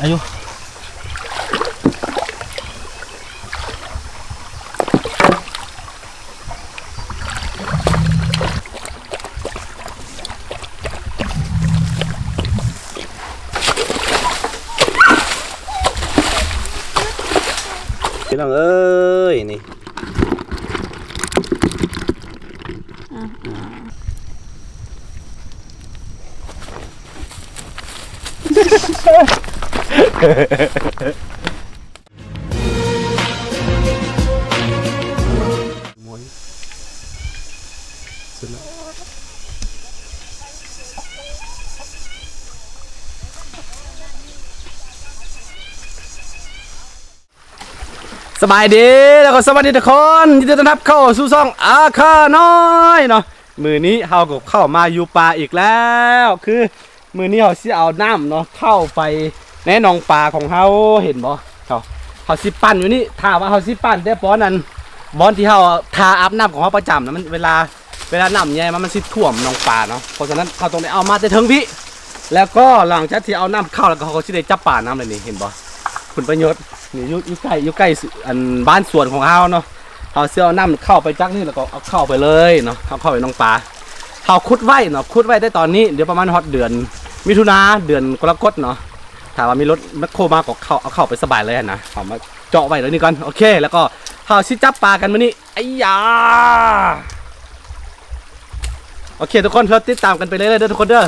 ອາຍຸ ພີ່ນ້ອງເອີຍ ນີ້ ອ່າ ອ່າ ສະບາຍດີ ແລ້ວກໍສະຫວັດດີທຸກຄົນ ຍິນດີຕ້ອນຮັບເຂົ້າສູ່ຊ່ອງອາຄານ້ອຍເນາະ. ມື້ນີ້ເຮົາກໍເຂົ້າມາຢູ່ປ່າອີກແລ້ວ ຄືມື້ນີ້ເຮົາຊິເອົານ້ຳເນາະ ເຂົ້າໄປໃນໜອງປາຂອງເຮົາ ເຫັນບໍ່? ເຮົາ ເຮົາຊິປັ່ນຢູ່ນີ້ ຖ້າວ່າເຮົາຊິປັ່ນແຕ່ບ່ອນນັ້ນ ບ່ອນທີ່ເຮົາທ່າອາບນ້ຳຂອງເຮົາປະຈຳນະ ມັນເວລາ ເວລານ້ຳໃຫຍ່ມາ ມັນຊິຖ້ວມໜອງປາເນາະ ເພາະສະນັ້ນເຮົາຕ້ອງໄດ້ເອົາມາແຕ່ເທິງພີ້ ແລ້ວກໍຫຼັງຈາກທີ່ເອົານ້ຳເຂົ້າແລ້ວກໍ ເຮົາກໍຊິໄດ້ຈັບປານຳເລີຍນີ້ ເຫັນບໍ່? ຜົນປະໂຫຍດນີ້ ຢູ່ ຢູ່ໃກ້ ຢູ່ໃກ້ ອັນ ບ້ານສວນຂອງເຮົາເນາະ ເຮົາຊິເອົານ້ຳເຂົ້າໄປຈາກນີ້ ແລ້ວກໍເອົາເຂົ້າໄປເລີຍເນາະ ເອົາເຂົ້າໄປໜອງປາ ເຮົາຂຸດໄວ້ເນາະ ຂຸດໄວ້ແຕ່ຕອນນີ້ ດຽວປະມານຮອດເດືອນມິຖຸນາ ເດືອນກໍລະກົດເນາະ ຖ້າວ່າມີລົດແມັກໂຄມາກໍເຂົ້າ ເອົາເຂົ້າໄປສະບາຍເລີຍຫັ້ນນະ ເອົາມາເຈາະໄວ້ແນວນີ້ກ່ອນ ໂອເຄ ແລ້ວກໍເຮົາຊິຈັບປາກັນມື້ນີ້ ໄອ້ຢາ ໂອເຄ ທຸກຄົນ ເຮົາຕິດຕາມກັນໄປເລື້ອຍໆເດີທຸກຄົນເດີ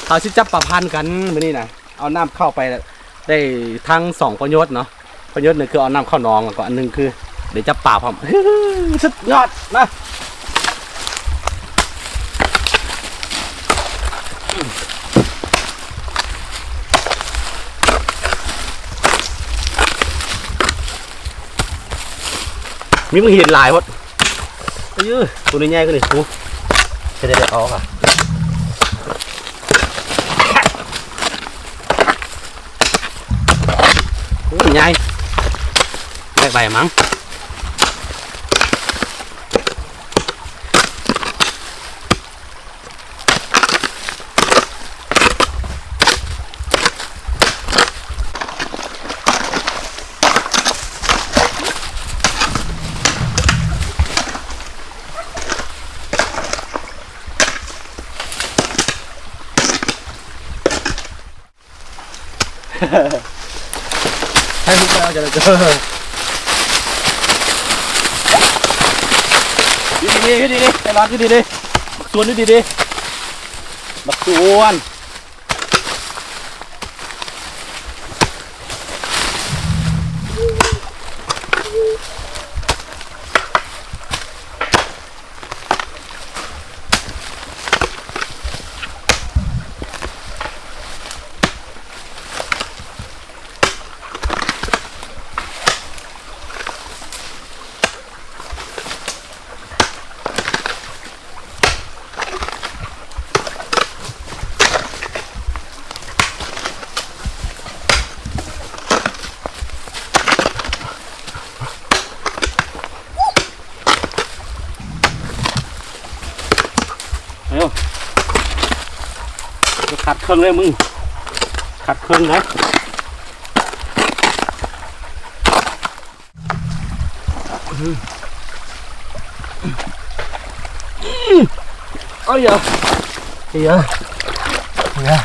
ເຮົາຊິຈັບປາພັນກັນມື້ນີ້ນະ ເອົານ້ຳເຂົ້າໄປ ໄດ້ທັງສອງປະໂຫຍດເນາະ ປະໂຫຍດໜຶ່ງຄືເອົານ້ຳເຂົ້າໜອງ ແລ້ວກໍອັນໜຶ່ງຄືໄດ້ຈັບປາພ້ອມ ສຸດຍອດນະ. ມີ ມຶງເຫັນຫຼາຍໂພດ ເອີ ໂຕນີ້ໃຫຍ່ກວ່ານີ້ ໂອ້ ເຮັດໄດ້ອອກອ່ະ ໂອ້ ໃຫຍ່ ແບກໄດ້ມັງ. ໃຫ້ພວກເຈົ້າຈະເລີນເດີ ຢູ່ດີໆ ຢູ່ດີໆ ໄປລອດຢູ່ດີໆ ບັກສວນຢູ່ດີໆ ບັກສວນ. ເອົາ ຂາດເຄິ່ງເລີຍມຶງ ຂາດເຄິ່ງເລີຍ. ເອີຍ ເອີຍ ເອີຍ.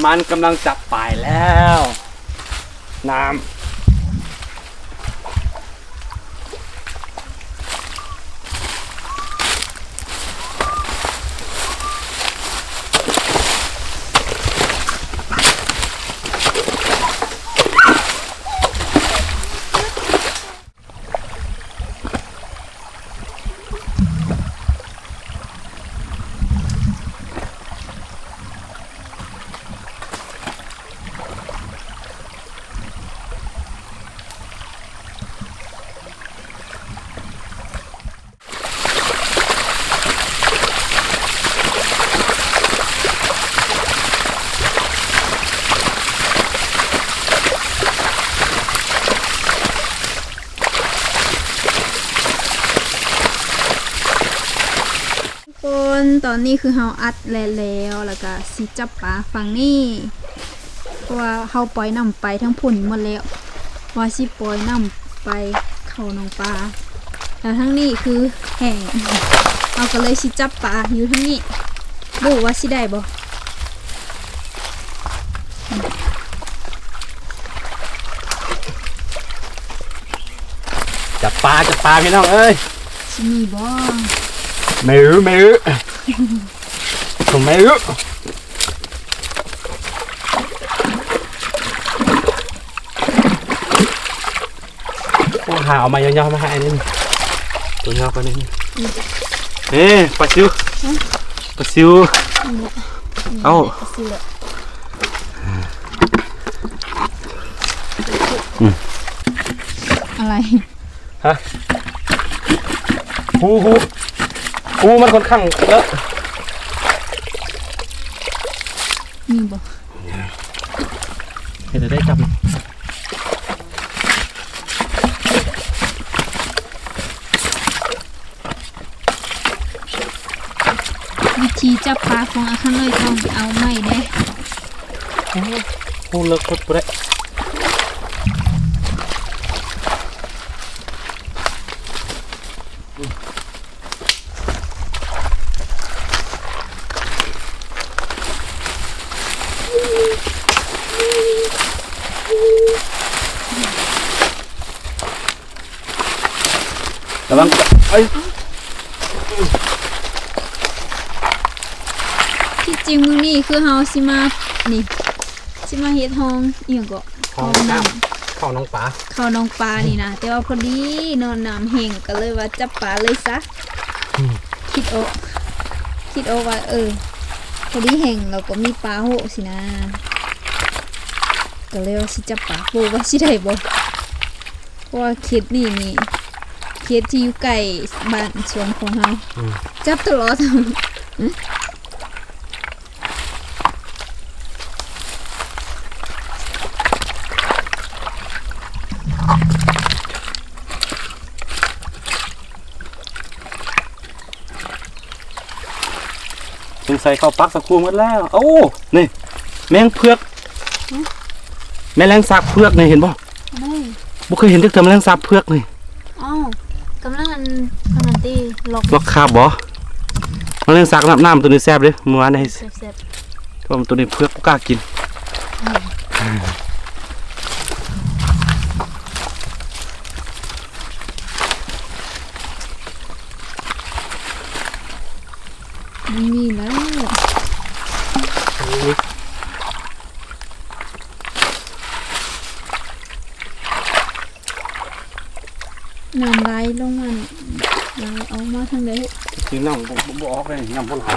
ມັນກຳລັງຈະໄປແລ້ວ ນ້ຳ. ຄົນ ຕອນນີ້ຄືເຮົາອັດແລະແລ້ວ ແລ້ວກະຊິຈັບປາຝັ່ງນີ້ ເພາະວ່າເຮົາປ່ອຍນ້ຳໄປທາງພຸ້ນໝົດແລ້ວ ວ່າຊິປ່ອຍນ້ຳໄປເຂົ້າໜອງປາ ແລ້ວທາງນີ້ຄືແຫ້ງ ເຮົາກໍເລີຍຊິຈັບປາຢູ່ທາງນີ້ ບໍ່ຮູ້ວ່າຊິໄດ້ບໍ່. ຈັບປາ ຈັບປາ ພີ່ນ້ອງເອີຍ ຊິມີບໍ່? ແມ່ເອີ ແມ່ເອີ ໂອ້ ແມ່ເອີ ໂອ້ ຫາເອົາໄມ້ຍາວໆມາໃຫ້ອັນນີ້ ໂຕຍາວກວ່ານີ້ ເອີ ປາຊິວ ຮະ? ປາຊິວ ນີ້ແຫຼະ ເອົ້າ ປາຊິວແຫຼະ ອືມ ອະໄລ? ຮະ ຮູ ຮູ ຮູມັນຂ້ອນຂ້າງເອີ ມີບໍ່? ເຮັດໃຫ້ໄດ້ຈັບ ວິທີຈັບປາຂອງອາຄານ້ອຍຕ້ອງໄປເອົາໄມ້ເດ້. ໂອ້ ໂອ້ ເລິກໂພດ ບໍ່ໄດ້. ລະວັງ ເອີຍ ທີ່ຈິງມື້ນີ້ຄືເຮົາຊິມາ ນີ້ ຊິມາເຮັດຮ່ອງ ອີ່ຫຍັງເກາະ ຮ່ອງນ້ຳ ຮ່ອງນ້ຳ ເຂົ້າໜອງປາ ເຂົ້າໜອງປານີ້ນະ ແຕ່ວ່າພໍດີເນາະ ນ້ຳແຫ້ງ ກໍເລີຍວ່າຈັບປາເລີຍຊະ. ອືມ ຄິດອອກ ຄິດອອກວ່າ ເອີ ພໍດີແຫ້ງ ແລ້ວກໍມີປາໂຮະຊີ້ນະ ກໍເລີຍວ່າຊິຈັບປາ ບໍ່ຮູ້ວ່າຊິໄດ້ບໍ່ ເພາະວ່າເຂດນີ້ນີ້ ເຂດທີ່ຢູ່ໃກ້ບ້ານສວນຂອງເຮົາ. ອືມ ຈັບຕະຫຼອດ. ສົງໄສເຂົ້າປາກສາຄູໝົດແລ້ວ. ໂອ້ ນີ້ ແມງເຜືອກ ຫຶ? ແມງສາບເຜືອກນີ້ ເຫັນບໍ່? ໂອ້ຍ ບໍ່ເຄີຍເຫັນຈັກເທື່ອ ແມງສາບເຜືອກນີ້. ອ້າວ ກຳລັງອັນ ອັນນັ້ນຕິ ລອກ ລອກຄາບບໍ່? ມາເລີຍ ສາກນ້ຳ ນ້ຳໂຕນີ້ແຊບເດ້ ມື້ວານນີ້ ແຊບໆ ແຕ່ວ່າໂຕນີ້ເຜືອກ ບໍ່ກ້າກິນ. ມັນມີແລ້ວ ນ້ຳໄຫຼລົງມານີ້ ໄຫຼອອກມາທາງໃດ? ຄືນ້ຳບໍ່ ບໍ່ ບໍ່ອອກເລີຍ ນ້ຳບໍ່ໄຫຼ.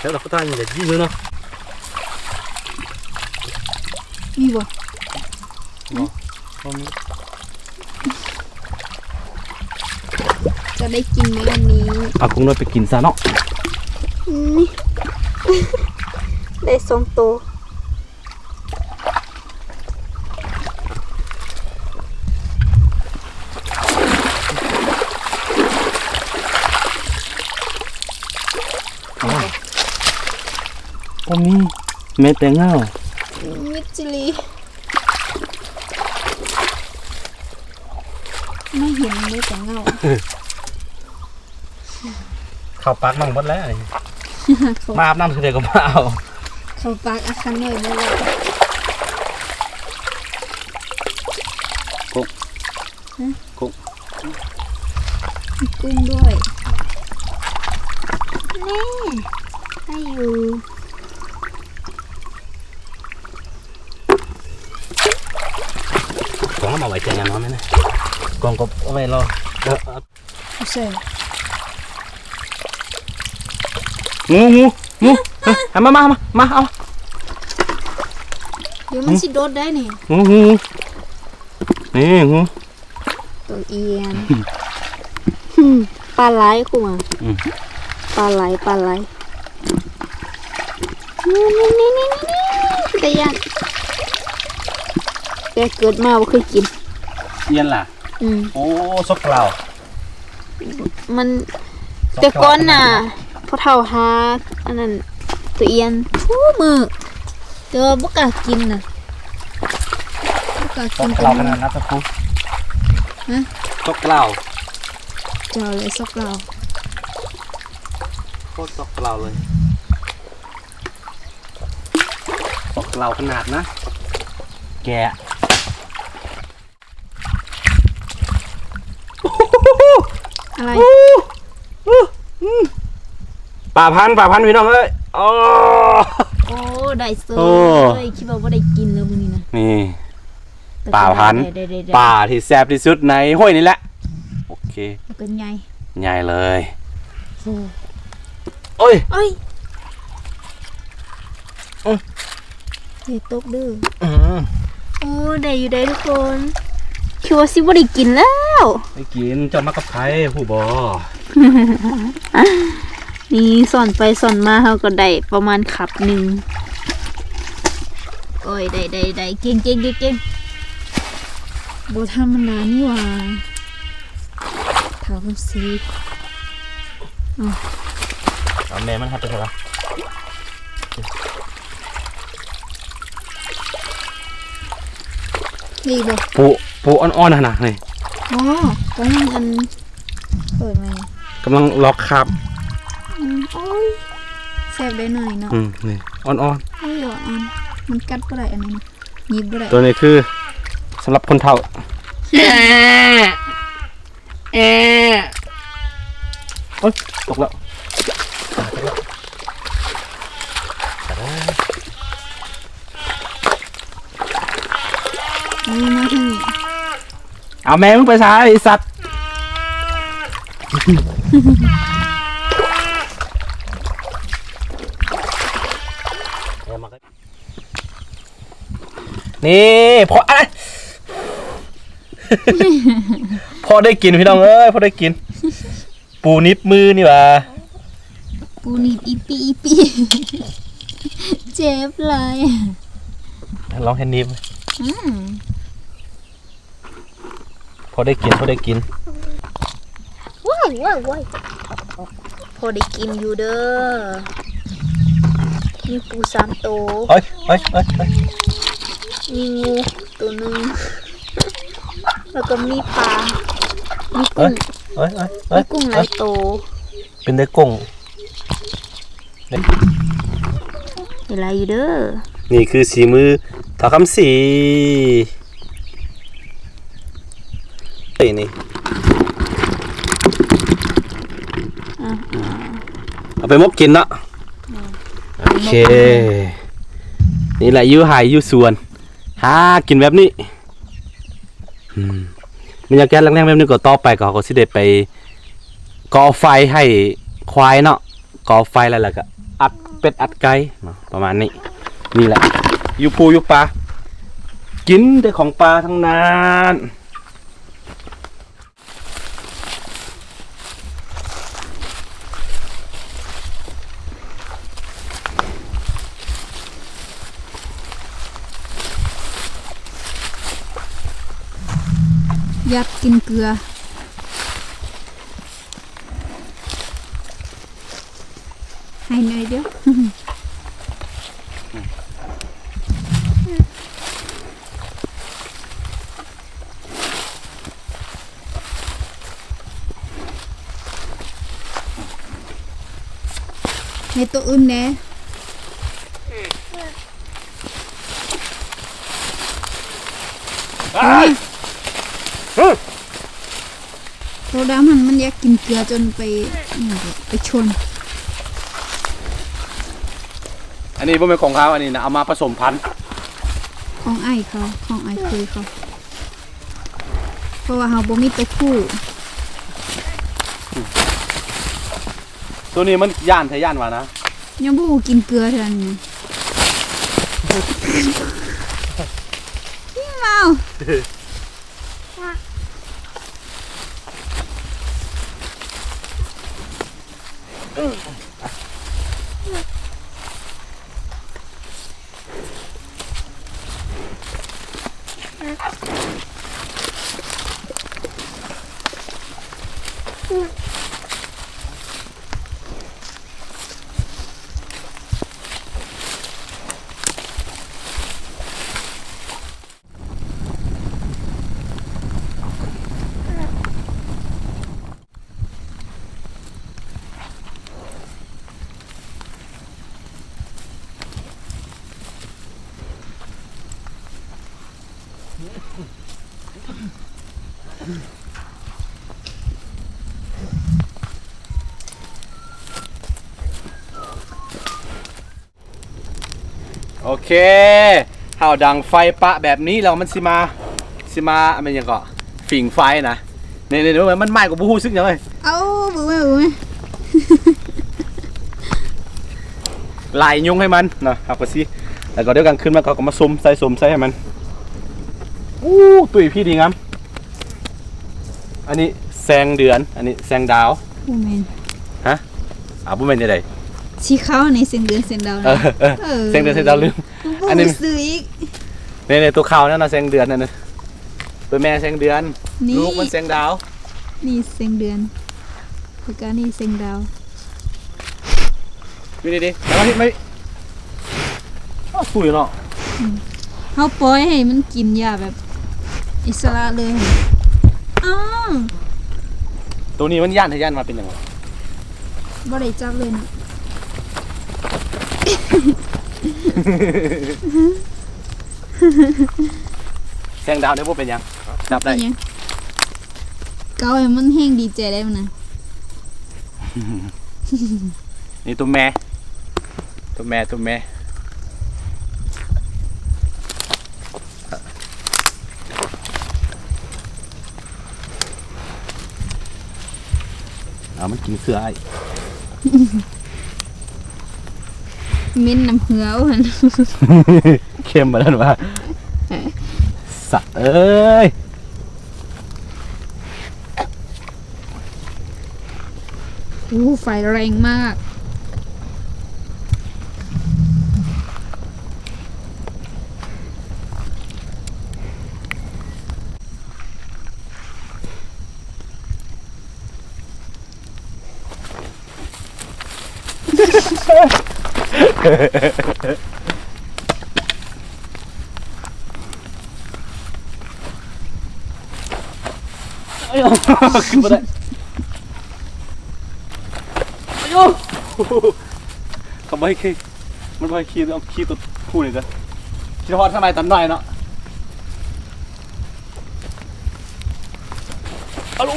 ແລ້ວເຮົາກໍຕັ້ງຢ່າງນີ້ເນາະ ມີບໍ່? ບໍ່ ບໍ່ມີ. ຈະໄດ້ກິນໄໝອັນນີ້? ເອົາກຸ້ງນ້ອຍໄປກິນຊະເນາະ. ອືມ ໄດ້ສອງໂຕ. ບໍ່ມີ ແມ້ແຕ່ເຫງົ້າ ມິດຈິລີ ມາເຫັນແມ້ແຕ່ເຫງົ້າ ເຂົ້າປາກນ້ອງໝົດແລ້ວນີ້ ເຂົ້າ ມາອາບນ້ຳເທື່ອໃດກໍມາເອົາ ເຂົ້າປາກອາຄານ້ອຍໝົດແລ້ວ ກົກ ຮະ ກຸ້ງ ມີກຸ້ງດ້ວຍ ນີ້ ໄດ້ຢູ່ ກອງເອົາໄວ້ແຈກຍາມນອນແມ່ນະ ກອງກໍເອົາໄວ້ລໍ ເອີ ເອີ ໃສ່ ງູ ງູ ງູ ເອີ ມາ ມາ ມາ ມາ ເອົາ ດຽວມັນຊິໂດດໄດ້ນີ້ ງູ ງູ ງູ ນີ້ ງູ ຕົວອຽນ ປາໄຫຼ ຄູມາ ອືມ ປາໄຫຼ ປາໄຫຼ ນີ້ ນີ້ ນີ້ ນີ້ ຕາຢ້ານ ແຕ່ເກີດມາບໍ່ເຄີຍກິນ ອຽນລະ ອືມ ໂອ້ ຊອກລາວ ມັນ ແຕ່ກ່ອນນະ ພໍ່ເຖົ້າຫາອັນນັ້ນ ໂຕອຽນ ທຸມື້ ແຕ່ວ່າບໍ່ກ້າກິນນະ ບໍ່ກ້າກິນ ຊອກລາວຂະໜາດນັ້ນ ຊອກລາວ ຮະ ຊອກລາວ ເຈົ້າເລີຍ ຊອກລາວ ໂຄດຊອກລາວເລີຍ ຊອກລາວຂະໜາດນະ ແກະ ອະໄລ ປາພັນ ປາພັນ ພີ່ນ້ອງເອີຍ ໂອ້ ໂອ້ ໄດ້ເສີຍ ໂອ້ ຄິດວ່າບໍ່ໄດ້ກິນແລ້ວມື້ນີ້ນະ ນີ້ ປາພັນ ໄດ້ ໄດ້ ໄດ້ ໄດ້ ປາທີ່ແຊບທີ່ສຸດໃນຫ້ວຍນີ້ແຫຼະ ໂອເຄ ແລ້ວກໍໃຫຍ່ ໃຫຍ່ເລີຍ ໂອ້ ໂອ້ຍ ໂອ້ຍ ອືມ ຢ່າຕົກເດີ ອືມ ໂອ້ ໄດ້ຢູ່ເດ້ທຸກຄົນ ຄືວ່າຊິບໍ່ໄດ້ກິນແລ້ວ ໄດ້ກິນ ເຈົ້າມາກັບໃຜຮູ້ບໍ່ ນີ້ ສ່ອນໄປສ່ອນມາ ເຮົາກໍໄດ້ປະມານຄັບໜຶ່ງ ໂອ້ຍ ໄດ້ ໄດ້ ໄດ້ ເກັ່ງ ເກັ່ງ ເກັ່ງ ເກັ່ງ ບໍ່ທຳມະດານີ້ຫວ່າ ທ້າວຄຳສີ ເອົາ ເອົາແມ່ມັນຫາຍໄປໃສລະ? ນີ້ບໍ່? ປູ ປູອ່ອນໆຫັ້ນນະ ນີ້ ບໍ່ ກໍຍັງອັນ ເປີດມາ ກຳລັງລອກຄາບ ອືມ ໂອ້ຍ ແຊບໄດ໋ນ້ອຍເນາະ ອືມ ນີ້ ອ່ອນໆ ໂອ້ຍ ອ່ອນໆ ມັນກັດບໍ່ໄດ້ ອັນນີ້ ຫຍິບບໍ່ໄດ້ ຕົວນີ້ຄືສຳລັບຄົນເຖົ້າ ແອ ແອ ໂອ້ຍ ຕົກແລ້ວ ຕົກແລ້ວ ມາ ມາທາງນີ້ ເອົາແມ່ມຶງໄປໃສ ໄອ້ສັດ ນີ້ ພໍ ອະໄລ ພໍໄດ້ກິນພີ່ນ້ອງເອີຍ ພໍໄດ້ກິນ ປູໜີບມືນີ້ຫວ່າ ປູໜີບອີປີອີປີ ເຈັບຫຼາຍ ລອງເຮັດໜີບ ອືມ ພໍໄດ້ກິນ ພໍໄດ້ກິນ ວ້າຍ ວ້າຍ ວ້າຍ ພໍໄດ້ກິນຢູ່ເດີ ມີປູສາມໂຕ ເອີຍ ເອີຍ ເອີຍ ເອີຍ ມີງູໂຕໜຶ່ງ ແລ້ວກໍມີປາ ມີກຸ້ງ ເອີຍ ເອີຍ ເອີຍ ເອີຍ ມີກຸ້ງຫຼາຍໂຕ ເປັນໄດ້ກຸ້ງ ໄດ້ຫຼາຍຢູ່ເດີ ນີ້ຄືສີມືທ້າວຄຳສີ ເອີຍ ນີ້ ອ່າ ເອົາໄປໝົກກິນເນາະ ອ່າ ໂອເຄ ນີ້ແຫຼະ ຢູ່ໄຮ່ຢູ່ສວນ ຫາກິນແບບນີ້ ອືມ ບັນຍາກາດແລ້ງໆແບບນີ້ກໍ ຕໍ່ໄປກໍ ເຮົາກໍຊິໄດ້ໄປກໍ່ໄຟໃຫ້ຄວາຍເນາະ ກໍ່ໄຟແລ້ວ ແລ້ວກໍອັດເປັດອັດໄກ່ເນາະ ປະມານນີ້ ນີ້ແຫຼະ ຢູ່ພູຢູ່ປ່າ ກິນແຕ່ຂອງປ່າທັງນັ້ນ. ຢາດກິນເກືອ ໃຫ້ໜ້ອຍດຽວ. ໃຫ້ໂຕອື່ນແດ່. ໂຕດຳຫັ້ນມັນຢາກກິນເກືອຈົນໄປ ອີຫຍັງເກາະ ໄປຊົນ. ອັນນີ້ບໍ່ແມ່ນຂອງເຮົາ ອັນນີ້ນະ ເອົາມາປະສົມພັນ ຂອງອ້າຍເຂົາ ຂອງອ້າຍເຂີຍເຂົາ ເພາະວ່າເຮົາບໍ່ມີໂຕຜູ້. ໂຕນີ້ມັນຢ້ານແທ້ຢ້ານວ່ານະ ຍັງບໍ່ຮູ້ກິນເກືອເທື່ອນີ້. ໂອເຄ ເຮົາດັງໄຟປະແບບນີ້ແລ້ວ ມັນຊິມາ ຊິມາ ແມ່ນຫຍັງເກາະ ຝີງໄຟນະ. ນີ້ໆ ມັນໄໝ້ກໍບໍ່ຮູ້ສຶກຫຍັງເລີຍ. ເອົາ ເບິ່ງແມ່ ເບິ່ງແມ່ ລາຍຍຸງໃຫ້ມັນເນາະ ເຮົາກໍຊິ ແລ້ວກໍດຽວກາງຄືນມາ ເຮົາກໍມາສຸມໃສ່ ສຸມໃສ່ໃຫ້ມັນ. ອູ້ ຕຸ້ຍພີ້ດີງາມ. ອັນນີ້ແສງເດືອນ ອັນນີ້ແສງດາວ. ບໍ່ແມ່ນ ຮະ? ອ້າວ ບໍ່ແມ່ນຈັ່ງໃດ? ສີຂາວນີ້ແສງເດືອນແສງດາວນະ. ເອີ ເອີ ເອີ ແສງເດືອນແສງດາວ ລືມ. ອັນນີ້ຊື່ອີກ ນີ້ໆ ຕົວຂາວນັ້ນນະແສງເດືອນນັ້ນນະ ຕົວແມ່ແສງເດືອນ ນີ້ ລູກມັນແສງດາວ. ນີ້ແສງເດືອນ ແລ້ວກະນີ້ແສງດາວ. ຢູ່ດີໆ ເອົາມາ ມາ ອ້າວ ສວຍເນາະ. ອືມ ເຮົາປ່ອຍໃຫ້ມັນກິນຫຍ້າແບບອິດສະຫຼະເລີຍ. ອ້າວ ໂຕນີ້ມັນຢ້ານ ຢ້ານວ່າເປັນຫຍັງວະ? ບໍ່ໄດ້ຈັບເລີຍເນາະ. ແສງດາວນີ້ບໍ່ເປັນຫຍັງ ຈັບໄດ້. ເປັນຫຍັງ? ເກົາໃຫ້ມັນແຮງດີໃຈໄດ້ມັນນະ. ນີ້ຕົວແມ່ ຕົວແມ່ ຕົວແມ່. ເອົາມັນກິນເສືອອ້າຍ. ເໝັນນ້ຳເຫືອ ໂອ້ຫັ້ນ ເຄັມປານນັ້ນວ່າ ສັດເອີຍ. ໂອ້ ໄຟແຮງມາກ. ຂຶ້ນບໍ່ໄດ້. ອາໂຢ ເຂົາບໍ່ໃຫ້ຂີ່ ມັນບໍ່ໃຫ້ຂີ່ ເອົາຂີ່ຕົວຜູ້ນີ້ເດີ. ຄິດຮອດສະໄໝຕອນນ້ອຍເນາະ. ອາລູ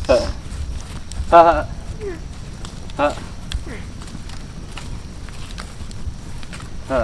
ເອີ ເອີ ເອີ.